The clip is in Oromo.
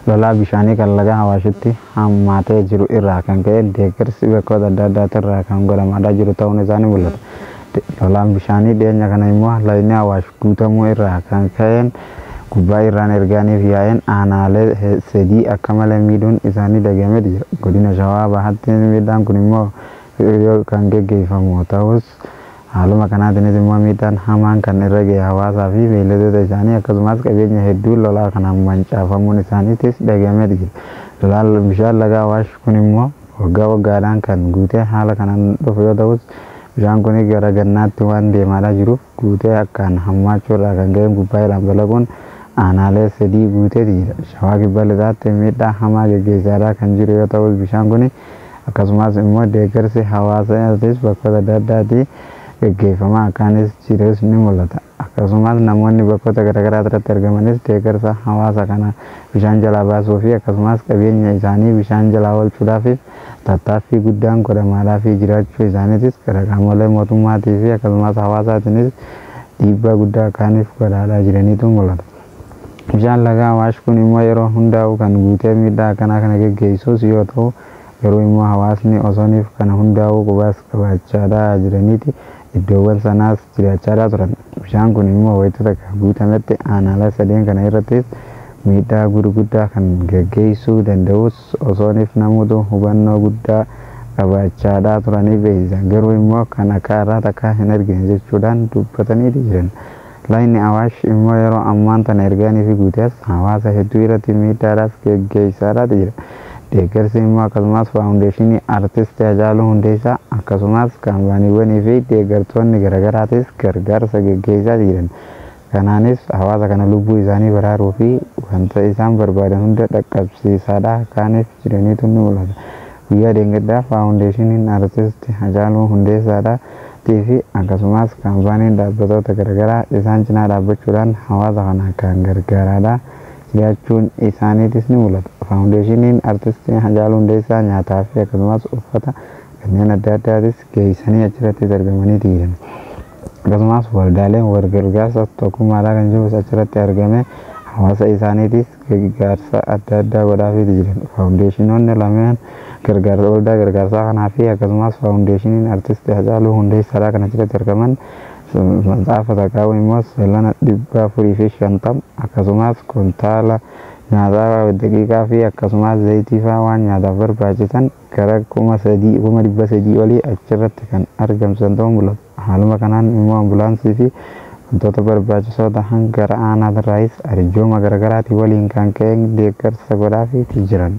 Lolaa bishaanii kan laga Awaashitti hammaatee jiru irraa kan ka'e deeggarsi bakkoota adda addaatti irraa kan godhamaadhaa jiru ta'uun isaa ni mul'ata. Lolaan bishaanii dhiyeenya kana immoo lagni Awaash guutamuu irraa kan ka'een gubbaa irraan ergaaniif yaa'een aanaalee sadii akka malee miidhuun isaanii dhagahamee jira. Godina Shawaa Bahaatti miidhaan kun immoo kan geggeeffamu ta'us, haaluma kanaatiinis immoo miidhaan hamaan kan irra ga'e hawaasaa fi beeyladoota isaanii, akkasumas qabeenya hedduu lolaa kanaan mancaafamuun isaaniitis dhagahamee jira. Lolaan bishaan laga Awaash kun immoo waggaa waggaadhaan kan guutee haala kanaan dhufu yoo ta'us, bishaan kun gara gannaatti waan deemaadhaa jiruuf guutee akkaan hammaachuu irraa kan ka'e gubbaa irraan balaquun aanaalee sadii guuteeti jira. Shawaa Kibba Lixaatti miidhaa hamaa geggeessaadhaa kan jiru yoo ta'us, bishaan kun akkasumas immoo deeggarsi hawaasaatis bakkoota adda addaatti geggeeffamaa akkaanis jirus ni mul'ata. Akkasumas namoonni bakkoota garaagaraa irratti argamanis deeggarsa hawaasa kana bishaan jalaa baasuu fi akkasumas qabeenya isaanii bishaan jalaa oolchuudhaaf tattaaffii guddaan godhamaadhaa fi jiraachuu isaaniitis gara qaamolee mootummaatii fi akkasumas hawaasaatiinis dhiibbaa guddaa akkaaniif godhaadhaa jiraniitu mul'ata. Bishaan laga Awaash kun immoo yeroo hundaa'u kan guutee miidhaa akkanaa kana geggeessus yoo ta'u, garuu immoo hawaasni osooniif kana hundaa'uu qubaas qabaachaadhaa jiraniiti iddoowwan sanaas jiraachaadhaa turan. Bishaan kun immoo wayita takka guutametti aanaalee sadeen kana irrattis miidhaa gurguddaa kan geggeessuu danda'us osooniif namoota hubannoo guddaa qabaachaadhaa turanii beeksisan, garuu immoo kan akka har'aa takka hin argine jechuudhaan dubbatanii jiran. Lagni Awaash immoo yeroo ammaan tana ergaanii fi guutees hawaasa hedduu irratti miidhaadhaas geggeessaadhaati jira. Deeggarsi immoo akkasumas faawundeeshinii Artist Haacaaluu Hundeessaa, akkasumas kaampaaniiwwanii fi deeggartoonni garaagaraatis gargaarsa geggeessaa jiran. Kanaanis hawaasa kana lubbuu isaanii baraaruu fi wanta isaan barbaadan hunda dhaqqabsiisaadhaa kaaniif jiraniitu ni mul'ata. Guyyaa dheengaddaa faawundeeshiniin Artist Haacaaluu Hundeessaadhaa fi akkasumas kaampaaniin dhaabbatoota garaagaraa isaan cinaa dhaabbachuudhaan hawaasa kana kan gargaaraadhaa jiraachuun isaaniitis ni mul'ata. Faawundeeshiniin Artist Haacaaluu Hundeessaa nyaataa fi akkasumas uffata kanneen adda addaatis geessanii achirrattis argamanii jiran. Akkasumas waldaaleen walgargaarsa tokkummaadhaa kan jirus achirratti argame hawaasa isaaniitis gargaarsa adda addaa godhaafiiti jiran. Faawundeeshinoonni lameen gargaarsa waldaa gargaarsaa kanaa fi akkasumas faawundeeshiniin Artist Haacaaluu Hundeessaadhaa kan achirratti argaman maxaafa takkaa'u immoo salana 450, akkasumas kuntaala nyaataa daqiiqaa fi akkasumas zayitii fa'aa waan nyaataaf barbaachisan gara 3,000 300,000 olii achirratti kan argamsiisan ta'uu mul'atu. Haaluma kanaan immoo ambulaansii fi wantoota barbaachisoo ta'an gara aanaarraayis arjooma garaagaraatii waliin kan ka'e deeggarsa godhaafiiti jiran.